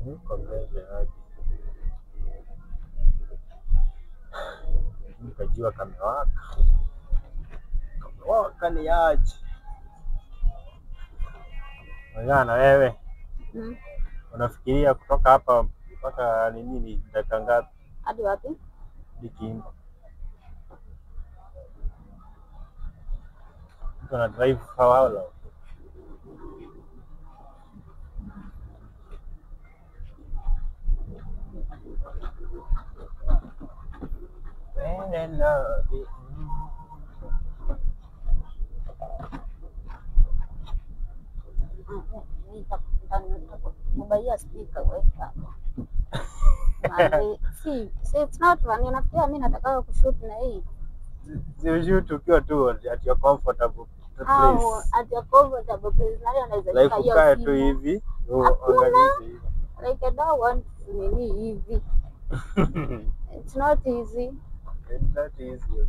Huko mbele hadi. Nikajua kamewaka. Kamewaka ni aje. Wangana wewe. Unafikiria kutoka hapa mpaka nini ni dakika ngapi? Hadi wapi? Hadi Kimba. Mtu ana drive for how long? When I love it. Nitakubuyia speaker weka hapa. Manze, si it's not funny. Nafikiria mimi nataka kushoot na hii. Si ushoot ukiwa tu at your comfortable Au place. at your comfortable place. Nani anaweza Like shika hiyo ukae tu simu? hivi, Hakuna. uangalize hivi. Like I don't want nini hivi. It's not easy. It's not easy.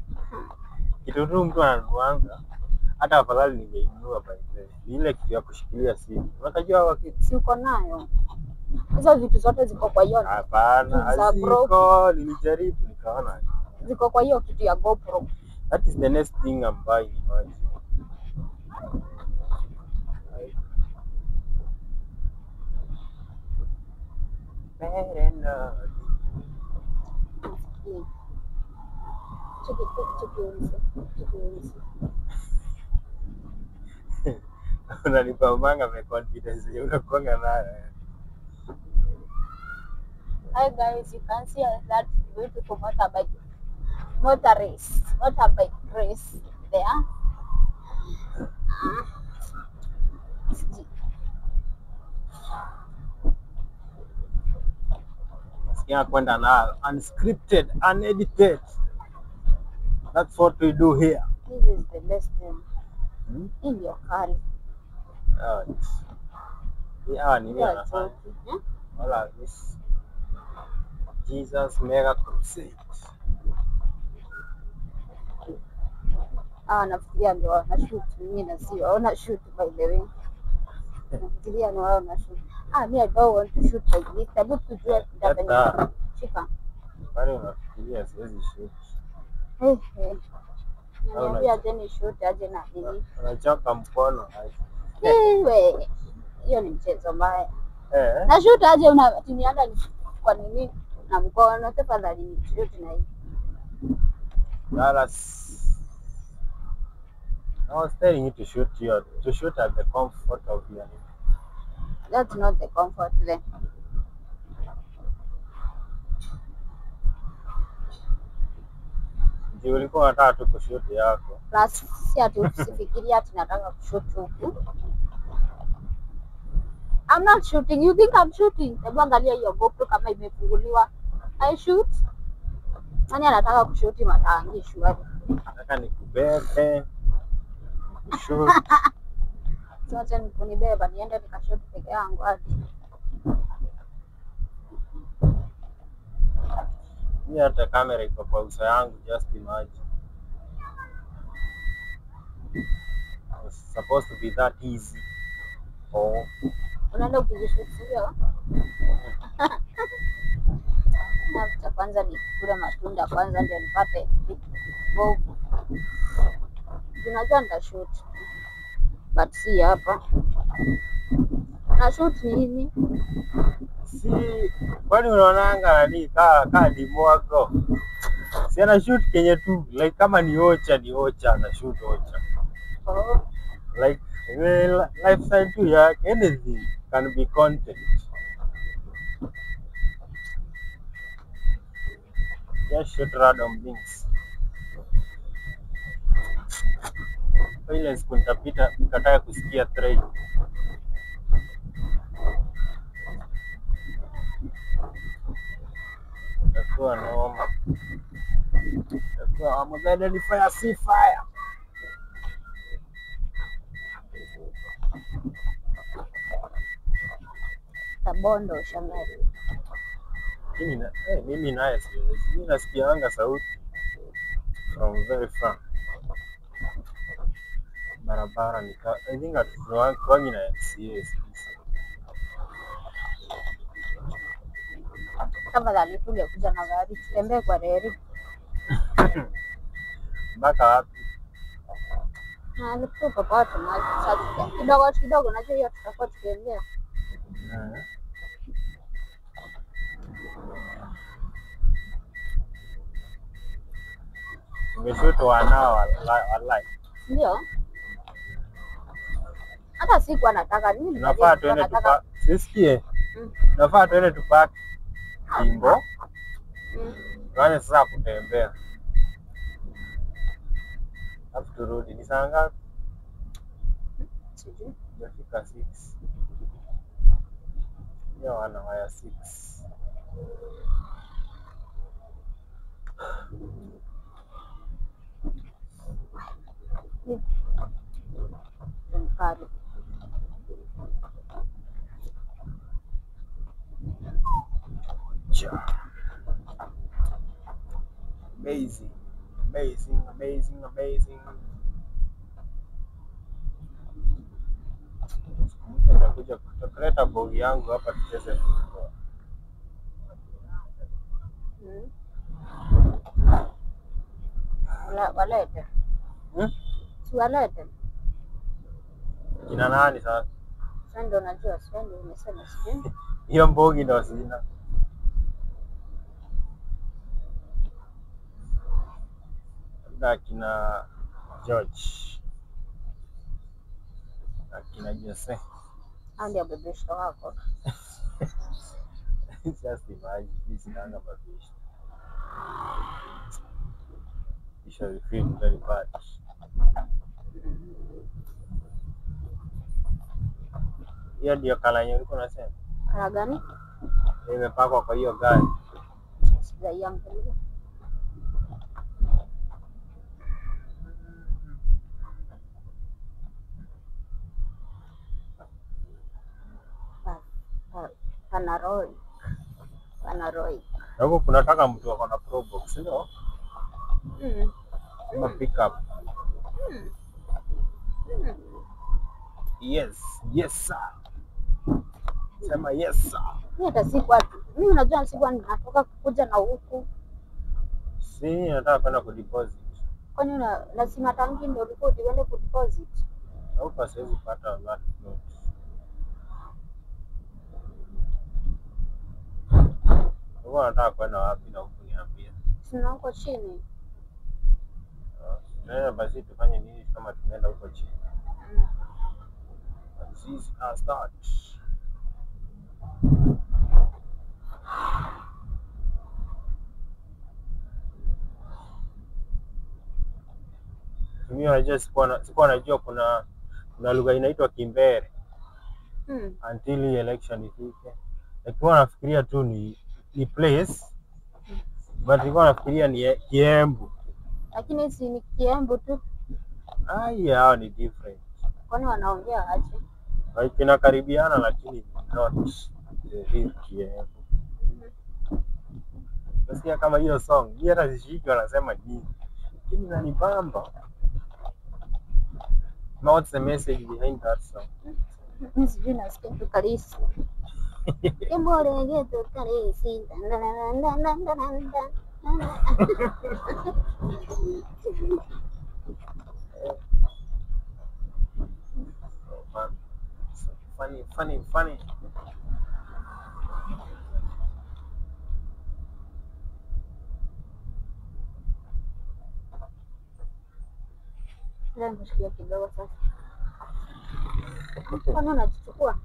Kitu tu mtu ananuanga hata afadhali ningeinunua by the way. Ni ile kitu ya kushikilia simu. Unakajua hawa kitu? Si uko nayo? Hizo vitu zote ziko kwa hiyo, Hapana, za haziko. Nilijaribu nikaona. Ziko kwa hiyo kitu ya GoPro. That is the next thing I'm buying, imagine. Better not. Cheki cheki cheki cheki cheki. Unanipambanga my confidence yenye unakuanga nayo. Hi guys, you can see that beautiful motorbike, motor race, motorbike race there. Ah, Nasikia kwenda nayo unscripted, unedited. That's what we do here. This is the best thing. Hmm? Hii ndio kali. Ah, hii hawa nini Ndio wanafanya? choki. Eh? All of this Jesus Mega Crusade. Ah, nafikiria ndio wana shoot mimi na sio. Wana shoot by the way. Nafikiria ni wao wana shoot. Ah, mimi I don't want to shoot like this. Hebu tujue nitafanya. Hata Shika. pale unafikiria siwezi shoot. Eh, eh. Au Niambia aje ni shoot aje na nini. Unachoka mkono aje. Wewe. Hiyo ni mchezo mbaya. Eh, Na shoot aje una timianda ni kwa nini na mkono, tafadhali ni shoot na hii. Dallas. I was telling you to shoot at the comfort of your That's not the comfort then. Ndio ulikuwa unataka tu kushoot yako. Plus si ati usifikiria ati nataka kushoot huku. I'm not shooting. You think I'm shooting? Hebu angalia hiyo GoPro kama imefunguliwa. I shoot. Nani anataka kushoot matangi shwari? Nataka nikubebe. Kushoot. Sasa nikunibeba niende nikashoot peke yangu hadi. Mimi hata kamera iko kwa uso yangu, just imagine. It was supposed to be that easy. Oh. Unaenda ukijishoot, sio? Na cha kwanza ni kula matunda kwanza ndio nipate nguvu. Unajua nitashoot. But si hapa. Na shoot nini? Si kwani unaonanga nani kaa Dimwago? Si ana shoot kenye tu like kama ni ocha ni ocha, ana shoot ocha. Oh. Like ile lifestyle tu yake, anything can be content. Just shoot random things. Ile siku nitapita nikataka kusikia train. Itakuwa noma. Itakuwa I'm ni fire si fire. Tabondo ushangae. Mimi naye siwezi. Mimi nasikianga sauti from very far. Barabara ni I think hatukuangi na MCA siku hizi. Tafadhali tungekuja na gari tutembee kwa reli. Mpaka wapi? Mahali tu popote mahali sasa kidogo kidogo, najua hiyo tutakuwa tukiongea. Tungeshoot wanao wallahi. Ndio. Hata sikuwa nataka mimi Tunafaa tuende tupa sisikie. Tunafaa tuende tupaki Kimbo. Tuanze sasa kutembea. Alafu turudi. Ni saa ngapi? Sijui. Imefika 6. Hiyo wana waya 6. Mkali. Amazing, amazing, amazing, amazing. Siku moja nitakuja kuleta bogi yangu hapa tucheze football. Walete. Si walete. Kina nani sasa? Sasa ndio najua, sasa ndio umesema sijui. Hiyo mbogi ndio sina. Labda akina George, akina Jose. Hao ndio bebesho wako. Just imagine, mimi sinanga mabishi. You shall feel very bad. Hiyo ndio kala yenye ulikuwa unasema? Kala gani? Imepakwa kwa hiyo gari. Sijaiangalia. Panaroic. Panaroic. Na huko kunataka mtu ako na Pro Box, ndio? Ama pickup. Yes, yes sir. Sema yes sir. Mimi hata sikuwa, mimi unajua sikuwa ninatoka kukuja na huku. Si nataka kwenda kudeposit. Kwani una lazima tangi ndio ulikuwa uende kudeposit? Huko siwezi pata that note. Huko nataka kwenda wapi na huku niambia. Sina huko chini. Tunaenda basi tufanye nini kama tumeenda huko chini? As easy as that. Mimi unajua sikuwa najua kuna lugha inaitwa Kimbere. Until election ifike. Nilikuwa nafikiria tu ni place, but nilikuwa nafikiria ni Kiembu. Lakini si ni Kiembu tu. Ai, hao ni different. Kwani wanaongea aje? Like inakaribiana lakini not the real Kiembu. Nasikia kama hiyo song, hii hata sishiki wanasema nini. Lakini inanibamba. Now what's the message behind that song? Sijui nasikia tu kalisi. Kimbore getu kalisi. So funny, funny, funny. Leo nishikia kidogo sasa. Kwani unajichukua?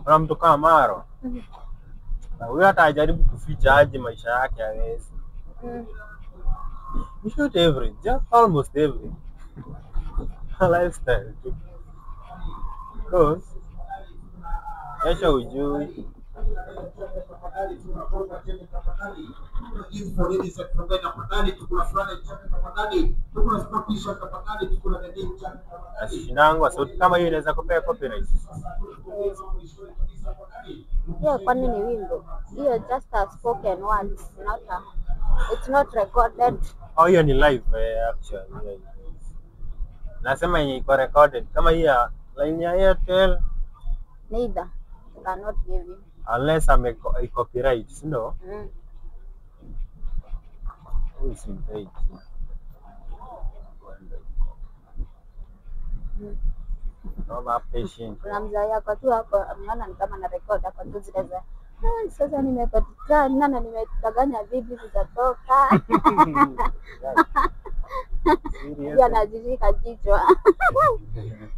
Kuna mtu kama Maro. Na huyo hata ajaribu kuficha aje maisha yake hawezi. We shoot every, just almost every lifestyle too. Because kesho hujui. Ashindangu sauti kama hiyo inaweza kupea copyright. Hiyo kwani ni wimbo? Hiyo just a spoken words, not a, it's not recorded. Oh, hiyo ni live actually. Yeah, nasema yenye iko recorded kama hii ya line ya Airtel. Neither. I cannot give you. Unless ame copyright, si ndio? Mm. Huyu si mpei. Naomba patient. Kuna mzee yako tu hapo ameona ni kama na record hapo tu zile za "Ah, sasa nimepatikana na nimedanganya vipi zitatoka." Serious? Pia anajishika kichwa.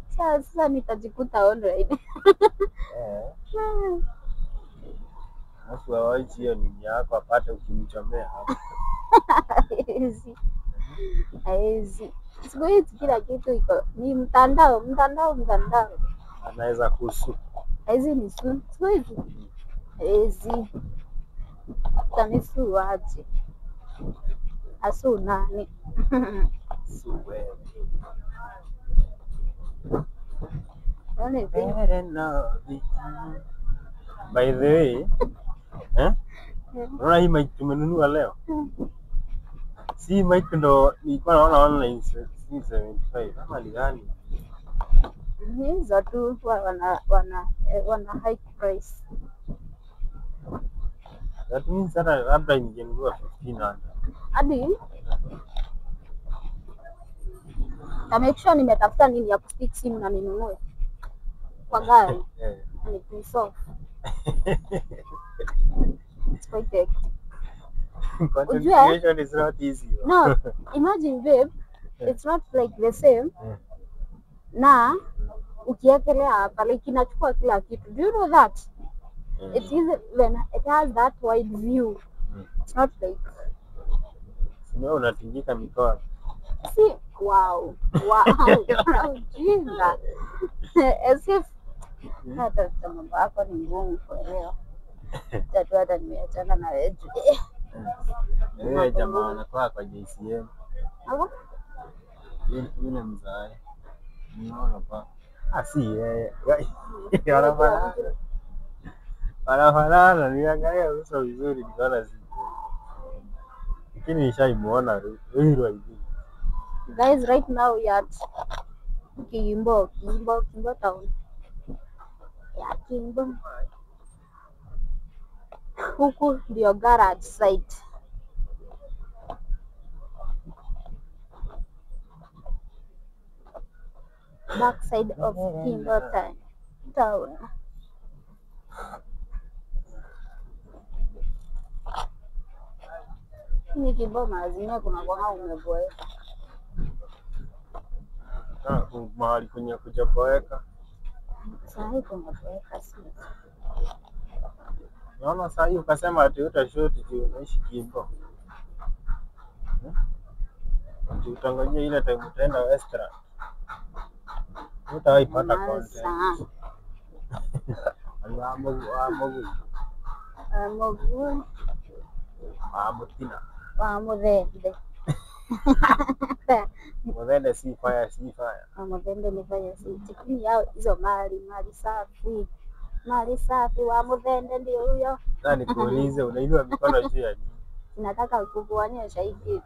Sasa nitajikuta online. Eh. Alafu awaji hiyo nini yako apate ukimchomea hapo. Haezi. Haezi. Siku hizi kila kitu iko ni mtandao, mtandao, mtandao. Anaweza kusu. Haezi ni su. Siku hizi haezi. Tanisu aje. Asu nani? Su wewe. Yaani By the way, eh? Unaona hii mic tumenunua leo? Si mic ndo nilikuwa naona online 75 ama ni gani? Hizo tu huwa wana high price. That means hata labda ningenunua 1500. Hadi na make sure nimetafuta nini ya kustick simu na ninunue kwa gari. Ni piece off. It's quite hectic. Content Ujue? creation is not easy. No, imagine babe, it's not like the same. Na ukiekelea hapa like inachukua kila kitu. Do you know that? It is when it has that wide view. It's not like Sio unatingika mikono. see, wow, wow, ujinga. As if hata mambo yako ni ngumu kuelewa. Tatu hata nimeachana na wewe. Wewe jamaa anakuwa kwa JCM. Hapo? Yule mzae. Unaona pa. Ah, si yeye. Wanafanana. Wanafanana, niangalia uso vizuri nikaona si. Lakini nishaimuona Ruiru hivi. Guys, right now we are at Kimbo, Kimbo, Kimbo town. Yeah, Kimbo. Huku ndio garage site. Back side of Kimbo town. Ni Kimbo mara zingine kuna kwanga umeboeka. Mahali kwenye kujaboeka. Saa hii kumeboeka si. Naona saa hii ukasema ati utashoot juu unaishi Kimbo. Ati utangojea ile time utaenda Western. Hutawahi pata content. Wa Mogu. Wa Mutina. Wa Muthende. Muthende si fire, si fire. Wa Muthende ni fire si. Chikini yao hizo mali, mali safi. Mali safi wa Muthende ndio huyo. Sasa nikuulize unainua mikono juu ya nini? Nataka kukuonyesha hii kitu.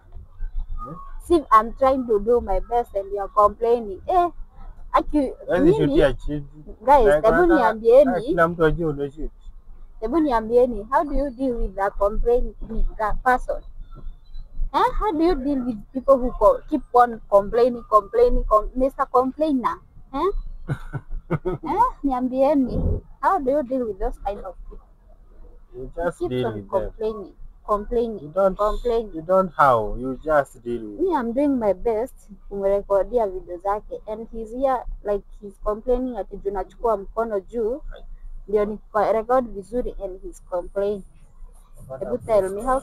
See, I'm trying to do my best and you are complaining. Aki mimi guys, hebu niambieni. Kila mtu ajue unashoot. Hebu niambieni, how do you deal with a complaining person? How do you deal with people who keep on complaining, complaining, Mr. Complainer? Niambieni, how do you deal with those kind of people? You just keep deal on with complaining, them. Complaining, You don't, complaining. You don't how, you just deal with. Me, I'm doing my best kumrekodia video zake and he's here like he's complaining ati juu nachukua mkono juu ndio ni record vizuri and he's complaining. Hebu tell me how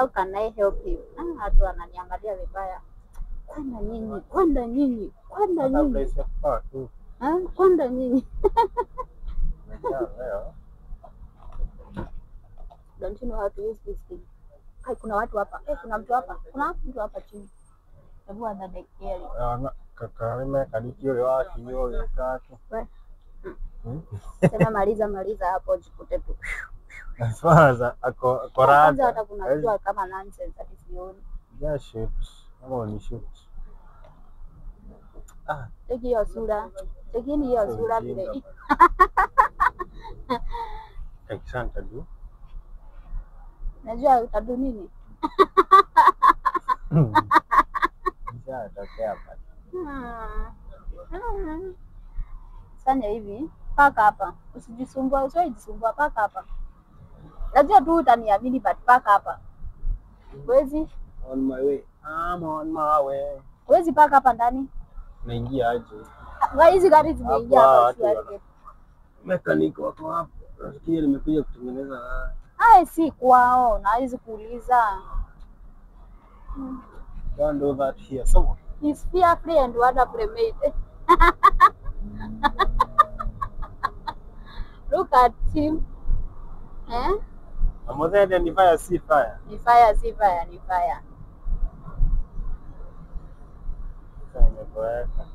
can I help him? Watu wananiangalia vibaya. Kwenda nyinyi, kwenda nyinyi, kwenda nyinyi. Kwenda nyinyi. Don't you know how to use this thing? Kai, kuna watu hapa. Eh, kuna mtu hapa. Kuna mtu hapa chini. Hebu anadekeli. Kakarime kaniki ũrĩa wakinya ũgĩka atĩa? We. Hmm? Sema maliza maliza hapo jikute tu. As far as ako Kwanza korada. hata kuna jua kama nonsense ati sioni. Just shoot. Kama unishoot. Ah, Cheki hiyo sura. Chekini hiyo sio sura ujinga vile. bana. Asante du. Najua utadu nini? Ishatokea bana. Fanya hivi, paka hapa. Usijisumbua, usiwahi-jisumbua, paka hapa. Najua tu utaniamini but paka hapa. Huwezi, On my way. I'm on my way. huwezi paka hapa ndani. Naingia aje? Ah, hizi gari zimeingia Hapo hapa watu usiharibie. Mechanic wako hapo. Nafikiri nimekuja kutengeneza gari. Ai, si kwao, na hawezi kuuliza. Don't do that here. So, He's fearfully and wonderfully made. Look at him. Eh? Amothe ni fire si fire. Ni fire, si fire, ni fire. Sasa nimeboeka.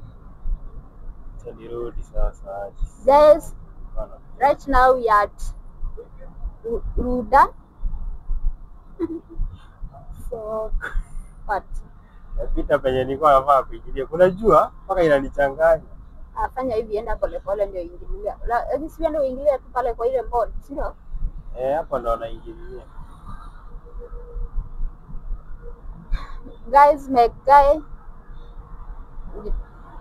Acha nirudi sasa aje. Guys, Bana. right now we are at Ruda. Fuck. What? Napita penye nilikuwa nafaa kuingilia. Kuna jua mpaka inanichanganya. Afanya hivi, enda polepole ndio ingilia. Lakini si uende uingilie tu pale kwa ile mall, si ndio? Eh, hapo ndo naingilia. Guys, make guy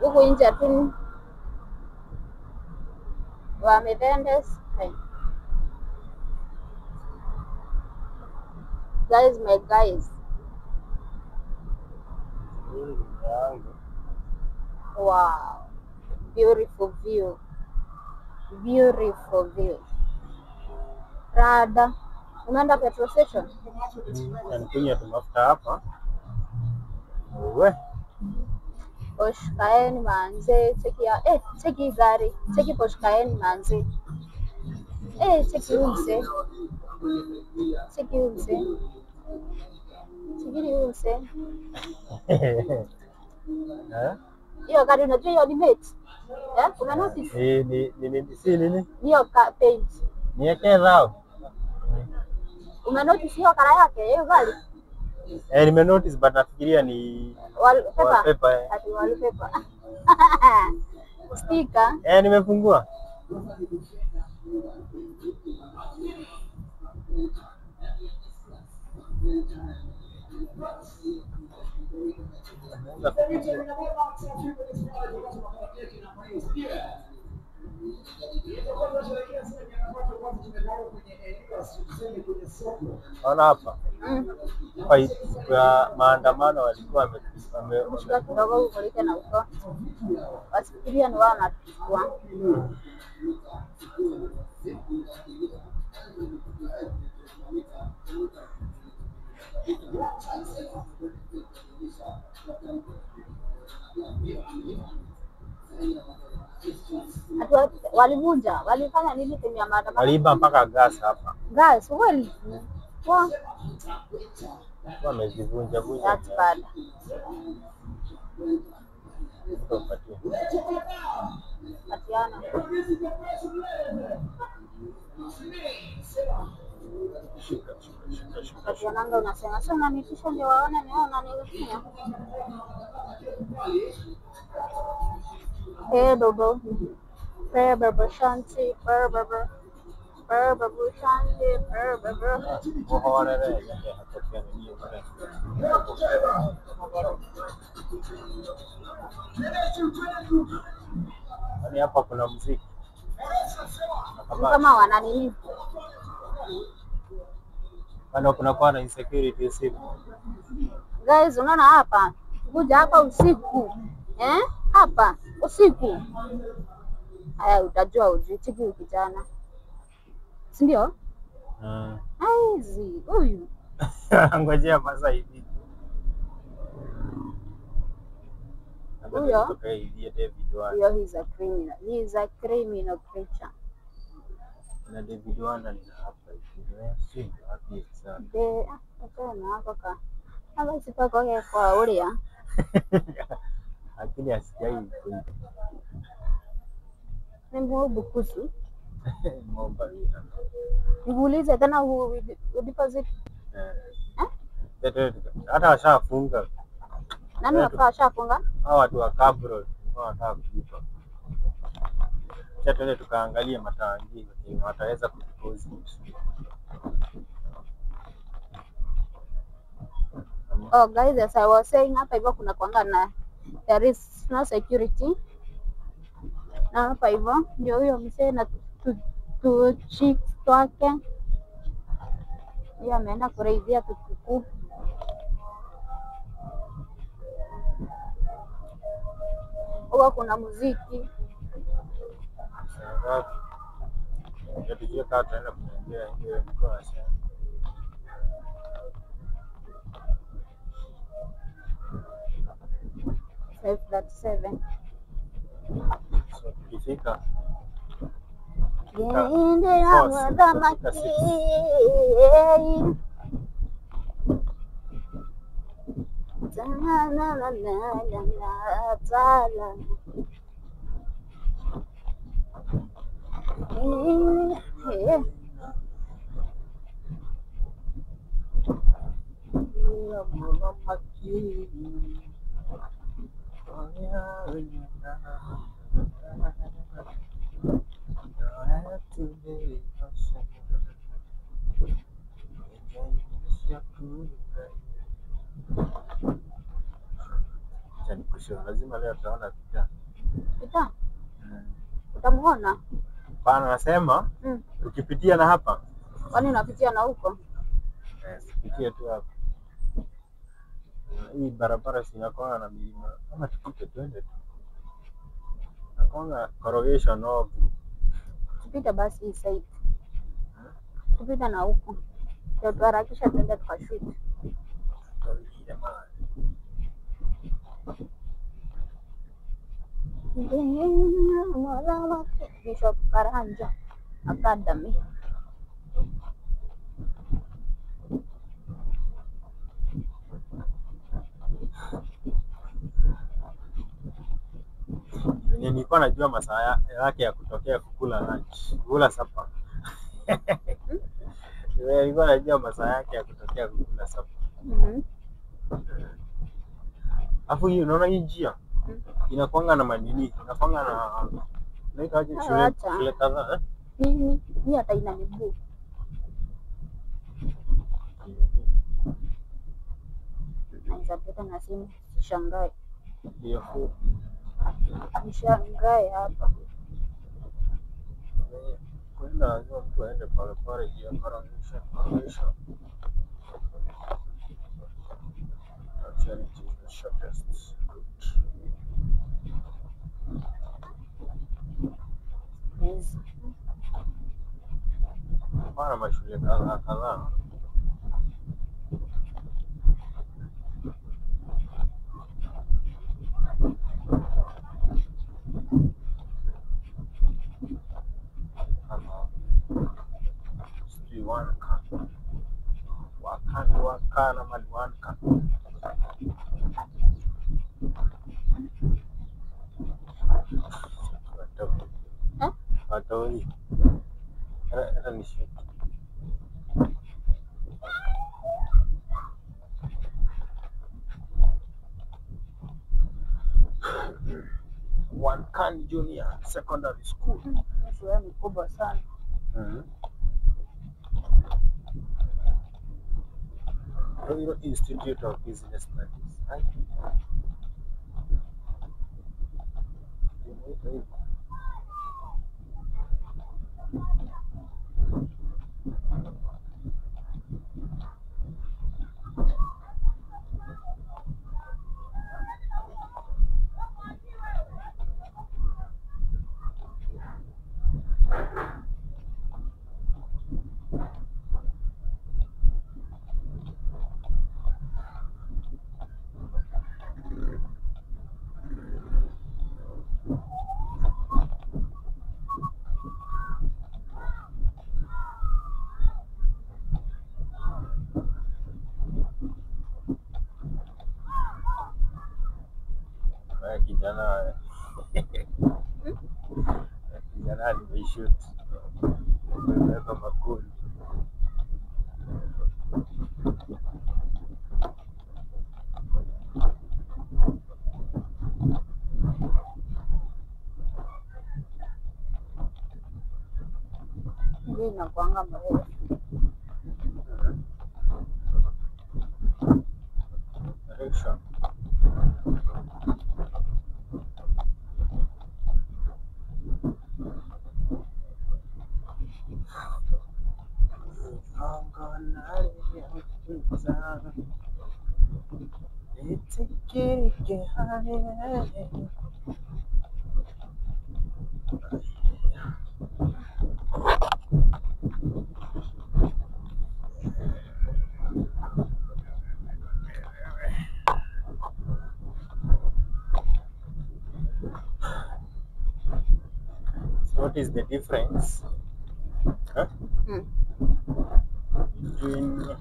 huku nje tu wamevendes. Hey. Guys, my guys. Hii ni yangu. Wow. Beautiful view. Beautiful view. Rada. Umeenda petrol station? Na nikunywe tu mafuta hapa. Uwe. Porsche Cayenne manze, cheki ya cheki hii gari, cheki Porsche Cayenne manze. Eh, cheki huyu mzee. Cheki huyu mzee. Cheki huyu mzee. Eh? Hiyo gari unajua hiyo ni mate. Eh, una notice? Ni si nini? Hiyo paint. Niwekee dhao. Una notice hiyo color yake, hiyo gari? Eh, nime notice but nafikiria ni Wallpaper. wallpaper. Eh. Ati wallpaper. Sticker. Eh, nimefungua. Naweza kufungua. Naona hapa hapa siku ya maandamano walikuwa Kushika kidogo ukulike na uko. Wasifikiria ni wao wanatuchukua. Walivunja, walifanya nini timu ya maandamano? Waliiba mpaka gas hapa. Gas, kweli? Wow. Wamezivunja vunja. That's bad. Tupatie. Patiana. Shika, shika, shika, shika. Patiananga unasema, sasa unanitisha ndio waone ni wewe unanirudia. Hey baba. Hey baba shanti, hey baba. Hey baba shanti, hey baba. Muhorere yake hatokea nini pale. Yaani hapa kuna muziki. Kama wana nini? Bado kuna kuwa na insecurity usiku. Guys, unaona hapa? Kuja hapa usiku. Eh? Hapa usiku. Haya utajua ujui chiki ukijana. Si ndio? Aizi, huyu. Ngojea masaa hivi. Huyo? Kutoka hivi David Wanda. Huyo he's a criminal. He is a criminal creature. Na David Wanda ni hapa hivi. Sio wapi exactly. De achana nako ka. Aba sipako kwa uria. Lakini asijai kuita. Ni Bukusu. Ng'ombe. Nikuulize tena deposit. Eh. Hata washafunga. Nani washafunga? Hao watu wa Kabro wanataka kulipa. Sasa tuende tukaangalie matangi wataweza kudeposit. Oh guys, as I was saying hapa hivyo kuna kuanga na there is no security. Na hapa hivyo ndio huyo mzee na tu chicks twake. Yeye ameenda kureizia tukuku. Huwa kuna muziki. Tujue kama tutaenda kutembea hiyo mkoa sana. 5:37. So tukifika Lazima leo tutaona picha. Picha? Utamuona? Bana nasema ukipitia na hapa. Kwani unapitia na huko? Pitia tu hapa. Hii barabara si inakuwa na milima. Kama tupite twende tu. Nakuanga corrugation off. Tupite basi hii side. Tupite na huko. Ndio tuharakisha twende tukashoot. Bishop Karanja Academy. Nilikuwa najua masaa yake ya kutokea kukula lunch, kukula supper. Nilikuwa najua masaa yake ya kutokea kukula supper. Alafu hii unaona hii njia inakuanga na madini, inakuanga na naitaje shule kadhaa eh? Nini? Hii hata ina miguu. Naweza pita na simu, shangae. Ndio. Nishangae hapa. Kwenda lazima mtu aende pole pole juu ya corrugation. Actually, it is the shortest route. Yes. Pana mashule kadhaa kadhaa. Sijui wanka wakana mali wanka. Watoi. Hata nishike. Wankan Junior Secondary School. Shule ni kubwa sana. Royal Institute of Business Studies. Kijana kijana nimeishoot. Nimeweka makuli. Ndio inakuanga mrefu. Direction. So what is the difference, huh? Between what?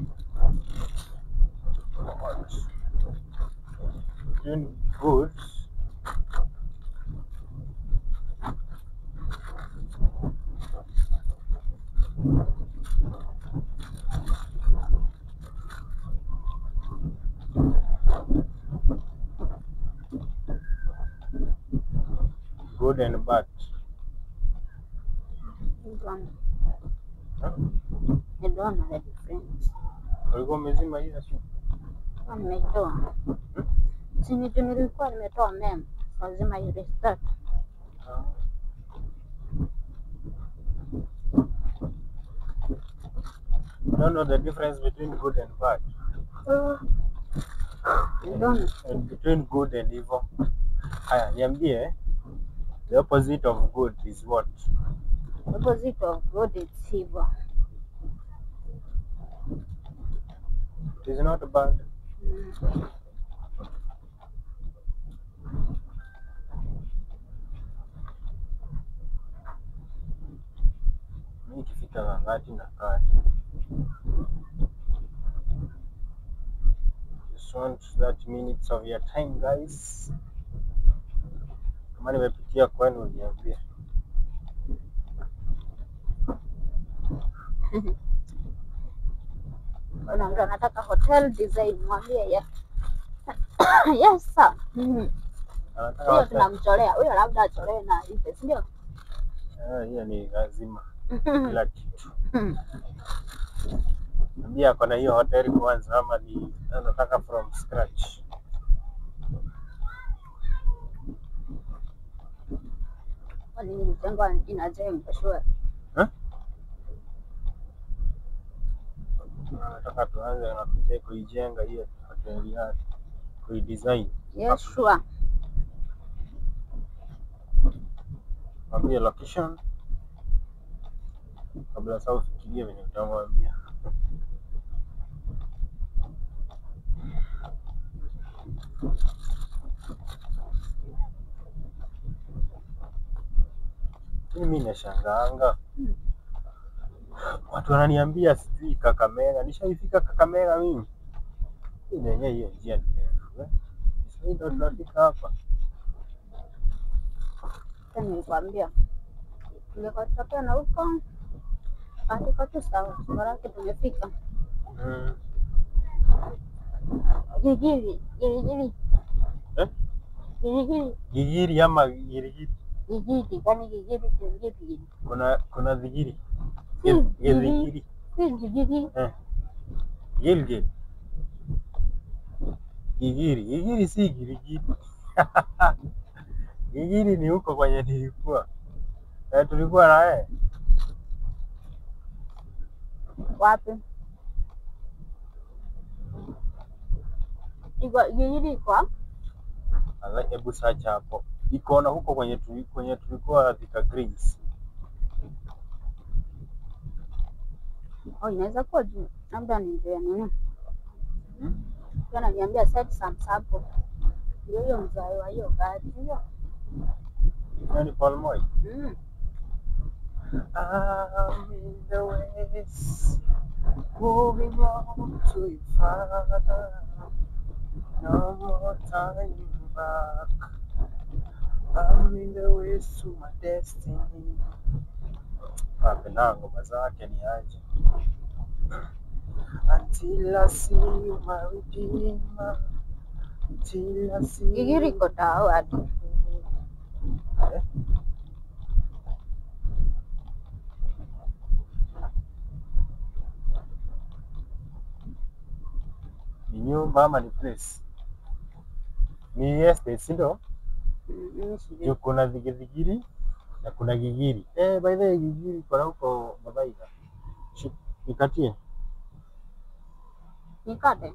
Between goods good and bad? I don't know the difference. Ulikuwa umezima hiyo simu? Nimetoa. Si nilikuwa nimetoa mem. Lazima i restart. You don't know the difference between good and bad. I don't know. And between good and evil. Haya, niambie, the opposite of good is what? Opposite of good is evil. It is not bad. Mimi ikifika Ngangati na kata. Just want that minutes of your time, guys. Kama nimepitia kwenu niambie. Kuna mtu anataka hotel design, mwambie yes. Yes sir. Anataka Huyo hotel. tunamcholea. Huyo labda acholee na ipe, si ndio? Hiyo ni lazima kila kitu. Ambia ako na hiyo hoteli kwanza ama ni anataka from scratch. Kwani ni mjengo inajengwa sure. Huh? Anataka tuanze na kuijenga hiyo hoteli yake, kuidesign. Yes sure. Mwambie location kabla sasa ufikirie venye utamwambia. Mimi nashangaanga watu wananiambia sijui Kakamega, nishaifika Kakamega mimi. Yenyewe hiyo njia ni ndefu eh. Sasa ndio tunafika hapa. Sasa nilikwambia tulikotokea na huko andiko tu sawa, bora tumefika. Gigiri, Gigiri. Eh? Gigiri. Gigiri ama Girigiri? Gigiri, kwani Gigiri si Gigiri? Kuna Gigiri. Gigiri. Gigiri. Si Gigiri. Eh. Gilgil. Gigiri, Gigiri si Girigiri. Gigiri ni huko kwenye nilikuwa. Tulikuwa na wewe. Wapi? Iko Gigiri kwa? Hebu search hapo. Iko na huko kwenye tulikuwa Thika Greens. Oh, inaweza kuwa juu. Labda ni njia nini? Ananiambia set some sample. Ndio hiyo mzai wa hiyo gari. Hiyo. Nani Paul Moi? I'm in the west, moving on to far. No more time back. I'm in the way to my destiny. Napenda ngoma zake ni aje. Until I see you, my redeemer. Until I see Gigiri you. iko tao hadi. Eh? Ni nyumba ama ni place? Ni estate, si ndio? Sijui. Juu kuna Dhigidhigiri na kuna Gigiri. Eh, by the way Gigiri kuna huko Muthaiga. Nikatie. Nikate.